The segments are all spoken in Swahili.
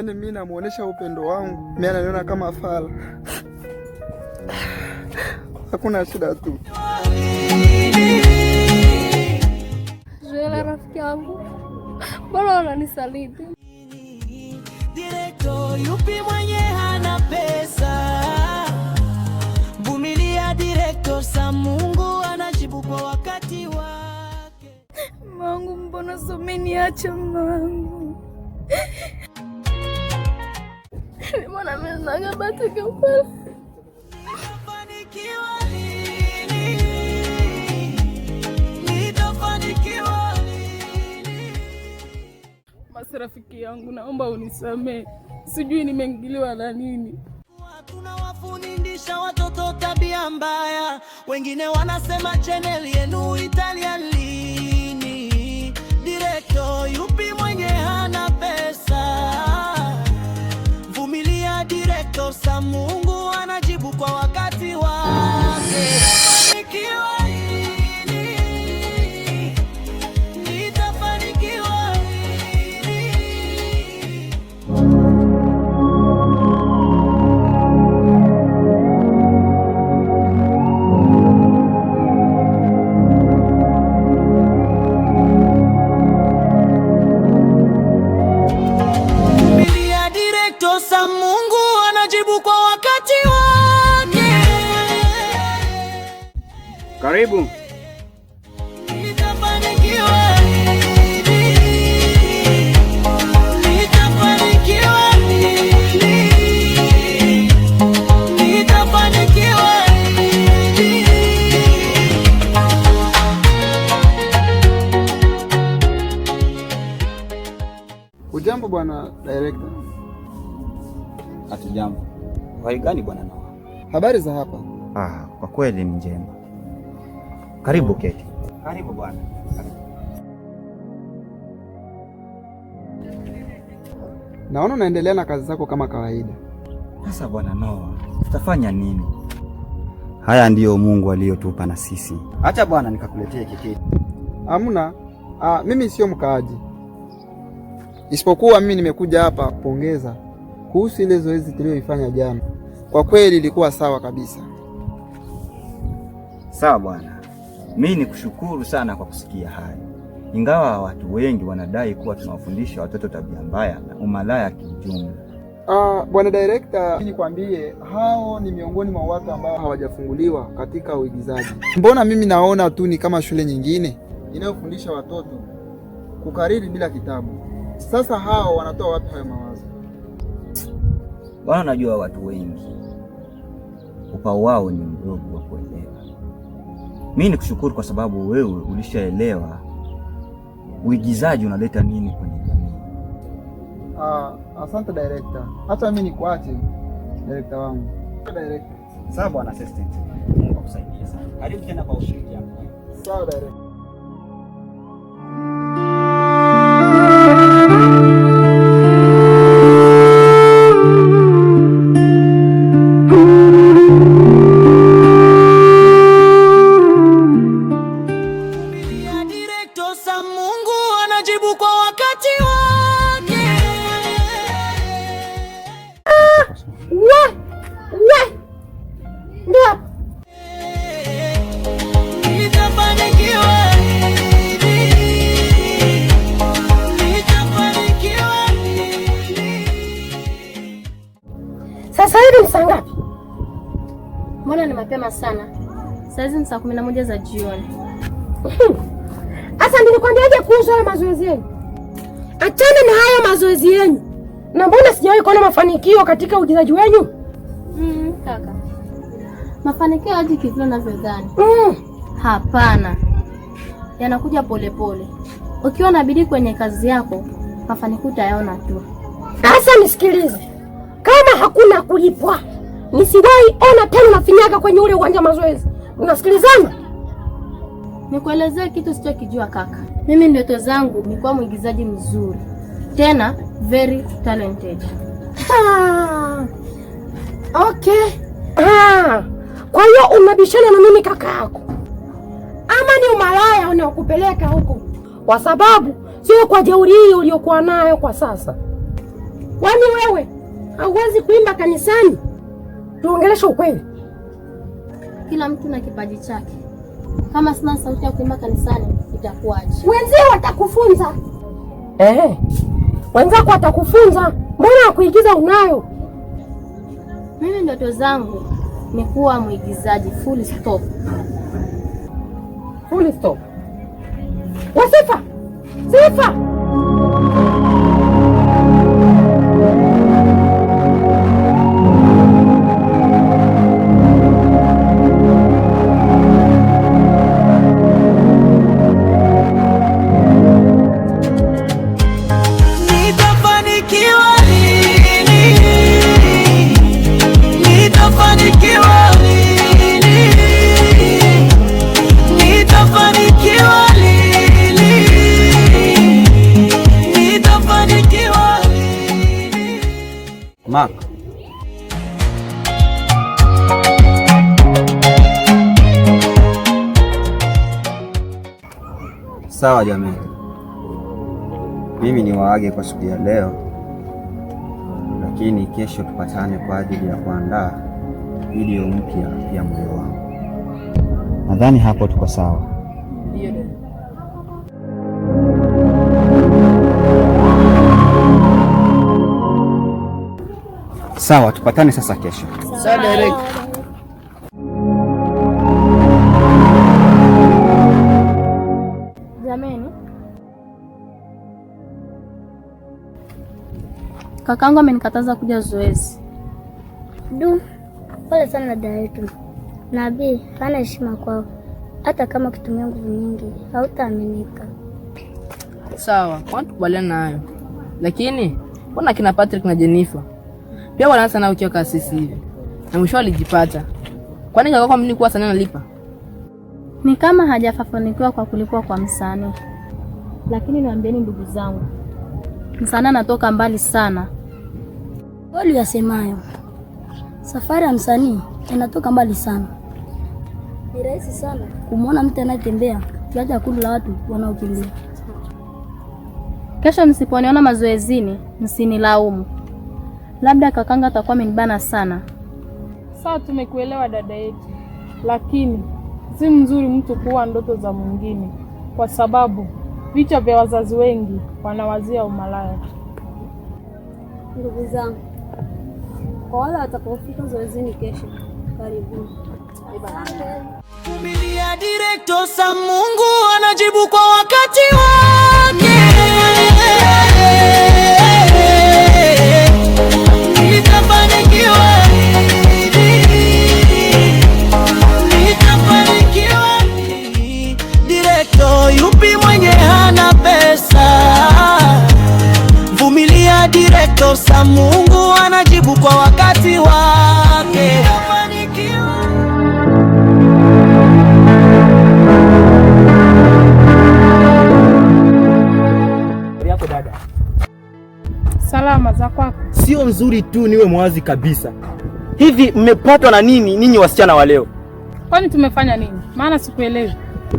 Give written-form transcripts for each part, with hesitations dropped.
Yaani mimi namuonesha upendo wangu, mimi ananiona kama fala. Hakuna shida tu. Zuela, rafiki yangu, mbona unanisaliti? Direkto yupi mwenye hana pesa? Vumilia direkto, sa Mungu anajibu kwa wakati wake. Mangu, mbona umeniacha mangu? Mbona mimi sina bahati kiukweli? Nitafanikiwa lini? Nitafanikiwa lini? Basi rafiki yangu, naomba unisamee, sijui nimeingiliwa na nini. Tunawafundisha watoto tabia mbaya, wengine wanasema channel yenu Italian lini? Direkto yupi mwenye hana pesa? Vumilia direkto, sa Mungu anajibu kwa wakati wake. Nitafanikiwa lini? Nitafanikiwa lini? Vumilia direkto, sa Mungu anajibu kwa wakati wake. Karibu. Nitafanikiwa lini? Nitafanikiwa lini? Nitafanikiwa lini? Ujambo bwana director. Hatujambo. Habari gani bwana Noah? Habari za hapa? Ah, kwa kweli ni njema. Karibu keti. Karibu bwana. Karibu. Naona unaendelea na kazi zako kama kawaida. Sasa bwana Noah, tutafanya nini? Haya ndiyo Mungu aliyotupa na sisi. Acha bwana nikakuletea kiketi. Hamna. Ah, mimi sio mkaaji, isipokuwa mimi nimekuja hapa kupongeza kuhusu ile zoezi tuliyoifanya jana. Kwa kweli ilikuwa sawa kabisa. Sawa bwana, mi nikushukuru sana kwa kusikia hayo, ingawa watu wengi wanadai kuwa tunawafundisha watoto tabia mbaya na umalaya kiujumla. Ah, bwana director, nikwambie hao ni miongoni mwa watu ambao hawajafunguliwa katika uigizaji. Mbona mimi naona tu ni kama shule nyingine inayofundisha watoto kukariri bila kitabu. Sasa hao wanatoa wapi hayo mawazo? Bwana, najua watu wengi upao wao ni mdogo wa kuelewa. Mi nikushukuru kwa sababu wewe ulishaelewa uigizaji unaleta nini kwenye jamii. Ah, asante director. Hata mimi nikuache director wangu. Director. Sawa bwana assistant, Mungu akusaidie sana. Karibu tena kwa ushirikiano. Sawa director. Vumilia direkto, sa Mungu anajibu kwa wakati wake. We, we. Ndio. Nitafanikiwa lini? Nitafanikiwa lini? Sasa hivi ni saa ngapi? Mbona ni mapema sana? Saa hizi ni saa 11 za jioni. Sasa nilikwambiaje kuhusu hayo mazoezi yenu? Achana na hayo mazoezi yenu. Na mbona sijawahi kuona mafanikio katika uigizaji wenu? Kaka, mafanikio hayaji kivile unavyodhani. Hapana, yanakuja polepole. Ukiwa na bidii kwenye kazi yako, mafanikio utayaona tu. Sasa nisikilize, kama hakuna kulipwa, nisiwahi ona tena unafinyaga kwenye ule uwanja wa mazoezi. Unasikilizana? Nikuelezee kitu sichokijua kaka. Mimi ndoto zangu ni kuwa mwigizaji mzuri, tena very talented. Ah, okay. Ah, kwa hiyo unabishana na mimi kaka yako, ama ni umalaya unaokupeleka huko? Kwa sababu sio kwa jeuri hii uliyokuwa nayo kwa sasa. Kwani wewe hauwezi kuimba kanisani? Tuongeleshe ukweli. Kila mtu na kipaji chake. Kama sina sauti ya kuimba kanisani, itakuwaje? Wenzio watakufunza. Wenzako watakufunza. Mbona ya kuigiza unayo? Mimi ndoto zangu ni kuwa mwigizaji, full stop. Full stop. Wasifa! Sifa! Nitafanikiwa lini? Nitafanikiwa lini? Nitafanikiwa lini? Nitafanikiwa lini? Mark, sawa jamani, mimi ni waage kwa siku ya leo, lakini kesho tupatane kwa ajili ya kuandaa video mpya ya moyo wangu. Nadhani hapo tuko sawa. Ndio dada. Sawa, tupatane sasa kesho. Sawa direct. Jameni, kakangu amenikataza kuja zoezi. Du, pole sana dada yetu. Nabii hana heshima kwao, hata kama ukitumia nguvu nyingi hautaaminika. Sawa, kwani tukubaliana nayo, lakini mbona kina Patrick na Jennifer pia wanaanza sana ukiwa kasisi hivi na mwisho walijipata? Kwani kakako mimi kuwa sana nalipa? Ni kama hajafanikiwa kwa kulipwa kwa msanii. Lakini niambieni ndugu zangu, msanii anatoka mbali sana. Kweli yasemayo, safari ya msanii inatoka mbali sana. Ni rahisi sana kumwona mtu anayetembea kiacha kundi la watu wanaokimbia. Kesho msiponiona mazoezini, msinilaumu. Labda kakanga atakuwa amenibana sana. Sawa, tumekuelewa dada yetu, lakini si mzuri mtu kuwa ndoto za mwingine, kwa sababu vichwa vya wazazi wengi wanawazia umalaya. Ndugu zangu, kwa wale watakaofika zoezini kesho, karibuni. Vumilia director, sa Mungu anajibu kwa wakati wake. Nitafanikiwa lini? Nitafanikiwa lini? Director yupi mwenye hana pesa? Vumilia director, sa Mungu anajibu kwa wakati wake. Nitafanikiwa. Yako dada. Salama za kwako? Sio nzuri tu, niwe mwazi kabisa. Hivi mmepatwa na nini ninyi wasichana wa leo? Kwani tumefanya nini? Maana sikuelewi.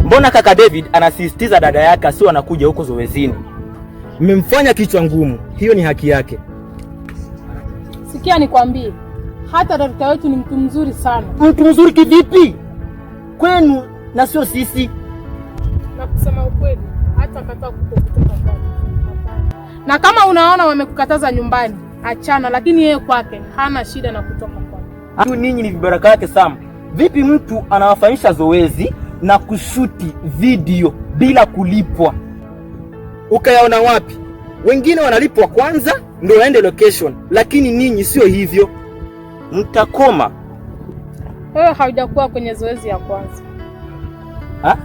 Mbona kaka David anasisitiza dada yake asio anakuja huko zoezini? Mmemfanya kichwa ngumu, hiyo ni haki yake. Sikia nikwambie, hata director wetu ni mtu mzuri sana. Mtu mzuri kivipi? Kwenu na sio sisi. Na kusema ukweli, hata kataa kutoka kwake. Na kama unaona wamekukataza nyumbani, achana, lakini yeye kwake hana shida na kutoka kwake. Tu ninyi ni vibaraka yake Sam. Vipi mtu anawafanyisha zoezi na kushuti video bila kulipwa? Ukayaona wapi? Wengine wanalipwa kwanza ndio waende location, lakini ninyi sio hivyo. Mtakoma. Wewe haujakuwa kwenye zoezi ya kwanza. Ha?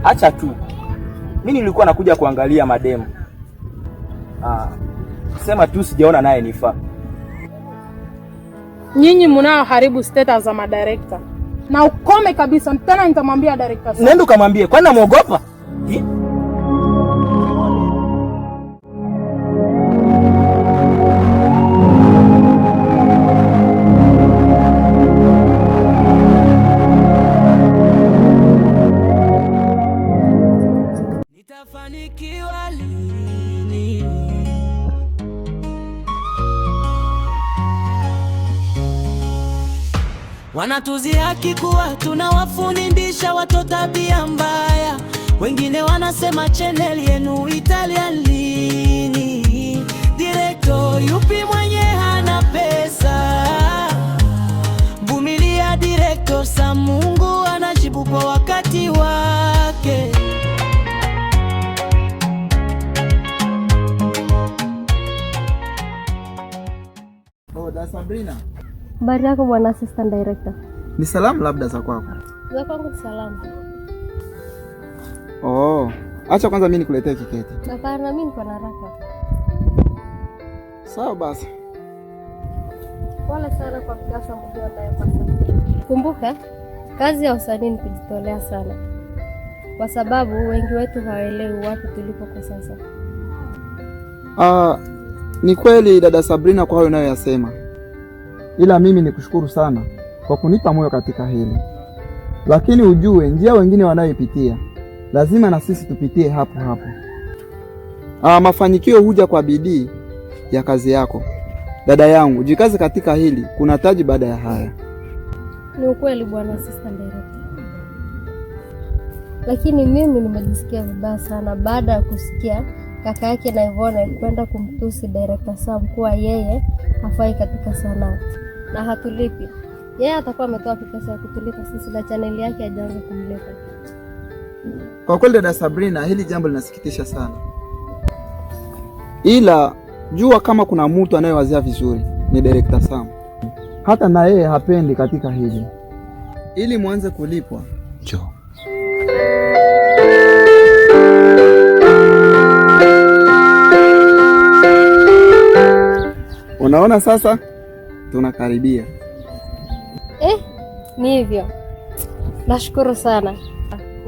Acha tu. Mimi nilikuwa nakuja kuangalia mademu. Sema tu sijaona naye nifaa. Nyinyi mnaoharibu status za madirector. Na ukome kabisa, tena nitamwambia director. Nenda ukamwambie, kwani namuogopa? Nitafanikiwa lini? Wanatudhihaki kuwa tunawafundisha watoto tabia mbaya, wengine wanasema channel yenu italia lini? Director yupi mwenye hana pesa? Vumilia director, Sam, Mungu anajibu kwa wakati wake. Oh, da Sabrina. Habari yako bwana assistant director? Ni salamu labda za kwako. Za kwangu ni salamu. Oh, acha kwanza mimi nikuletee kiketi. Hapana, mimi niko na haraka. Sawa basi. Pole sana kwa mkasa mlio nayo kwa sasa. Kumbuka, kazi ya usanii ni kujitolea sana, kwa sababu wengi wetu hawaelewi wapi tulipo kwa sasa. Ni kweli dada Sabrina kwa hayo unayoyasema, ila mimi nikushukuru sana kwa kunipa moyo katika hili, lakini ujue njia wengine wanayoipitia lazima na sisi tupitie hapo hapo. Mafanikio huja kwa bidii ya kazi yako. Dada yangu, jikaze katika hili, kuna taji baada ya haya. Ni ukweli bwana assistant director, lakini mimi nimejisikia vibaya sana baada ya kusikia kaka yake na Ivone kwenda kumtusi director Sam kuwa yeye hafai katika sanaa na hatulipi. Yeye atakuwa ametoa pesa ya kutulipa sisi na chaneli yake hajaanza kumlipa. Kwa kweli dada Sabrina, hili jambo linasikitisha sana, ila jua kama kuna mtu anayewazia vizuri ni director Sam. Hata na yeye hapendi katika hili. Ili mwanze kulipwa, Njoo. Unaona sasa tunakaribia. Ni hivyo. Nashukuru sana.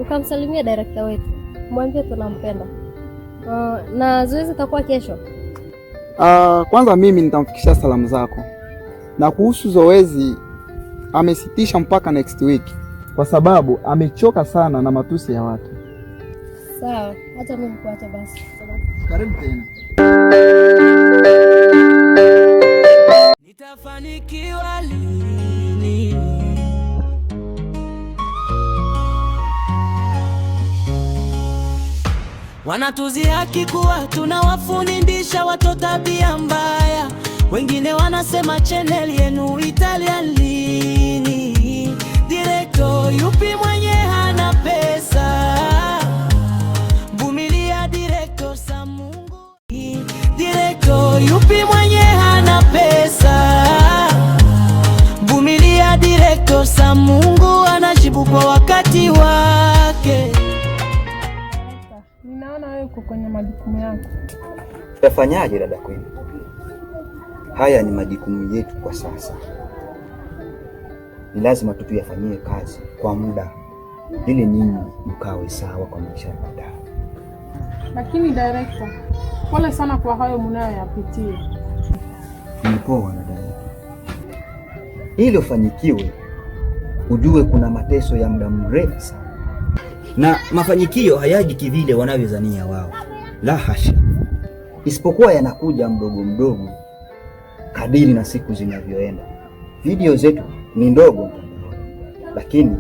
Ukamsalimia director wetu, mwambie tunampenda. Na zoezi itakuwa kesho. Kwanza mimi nitamfikishia salamu zako, na kuhusu zoezi amesitisha mpaka next week kwa sababu amechoka sana na matusi ya watu. Sawa, acha mimi nikuache basi. Karibu tena. Nitafanikiwa lini? Wanatudhihaki kuwa tunawafundisha watoto tabia mbaya, wengine wanasema channel yenu italia lini? Director yupi mwenye hana pesa? Vumilia director, Sam, Mungu. Director yupi mwenye hana pesa? Vumilia director, Sam, Mungu anajibu kwa wakati wake. Ninaona wewe uko kwenye majukumu yako. Tutafanyaje dada Queen? Haya ni majukumu yetu kwa sasa, ni lazima tu tuyafanyie kazi kwa muda ili ninyi mkawe sawa kwa maisha ya baadaye. Lakini director, pole sana kwa hayo mnayoyapitia. Ni poa dada yetu, ili ufanikiwe ujue kuna mateso ya muda mrefu sana, na mafanikio hayaji kivile wanavyozania wao, la hasha, isipokuwa yanakuja mdogo mdogo kadiri na siku zinavyoenda. Video zetu ni ndogo mtandaoni, lakini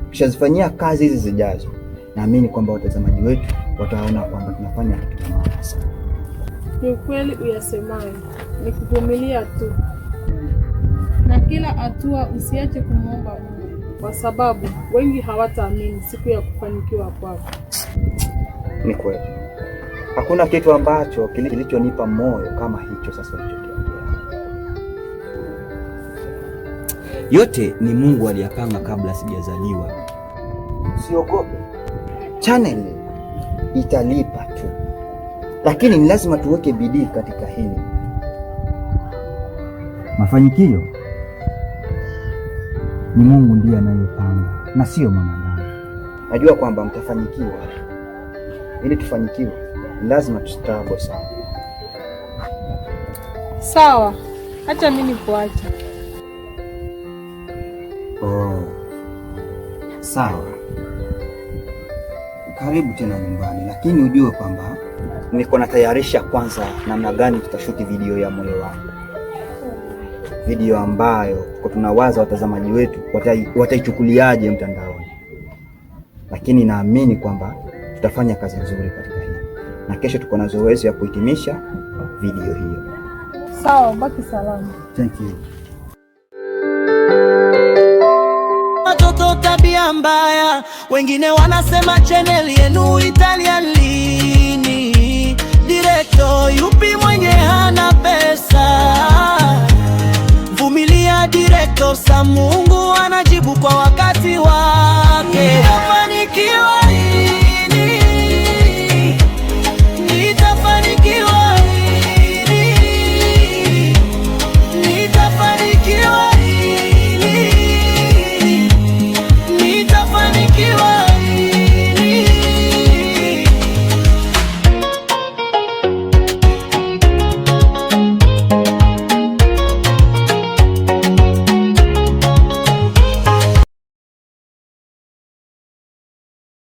tukishazifanyia kazi hizi zijazo, naamini kwamba watazamaji wetu wataona kwamba tunafanya kitu cha maana sana. Ni ukweli uyasemayo, ni kuvumilia tu, na kila hatua usiache kumwomba Mungu, kwa sababu wengi hawataamini siku ya kufanikiwa kwako. Ni kweli, hakuna kitu ambacho kilichonipa moyo kama hicho sasa ulichokiongea. Yote ni Mungu aliyapanga kabla sijazaliwa. Usiogope, channel italipa tu, lakini ni lazima tuweke bidii katika hili. Mafanikio ni Mungu ndiye anayepanga na sio mwanadamu. Najua kwamba mtafanikiwa. Ili tufanikiwe, lazima tustruggle sana. Sawa, acha mimi nikuache. Oh, sawa. Karibu tena nyumbani, lakini ujue kwamba niko natayarisha kwanza namna gani tutashuti video ya moyo wangu. Video ambayo kwa tunawaza watazamaji wetu wataichukuliaje mtandaoni, lakini naamini kwamba tutafanya kazi nzuri katika hili, na kesho tuko na zoezi ya kuhitimisha video hiyo. Sawa, baki salama. Thank you. Watoto tabia mbaya, wengine wanasema channel yenu Italian lini? Director yupi mwenye hana pesa? Vumilia director Samu.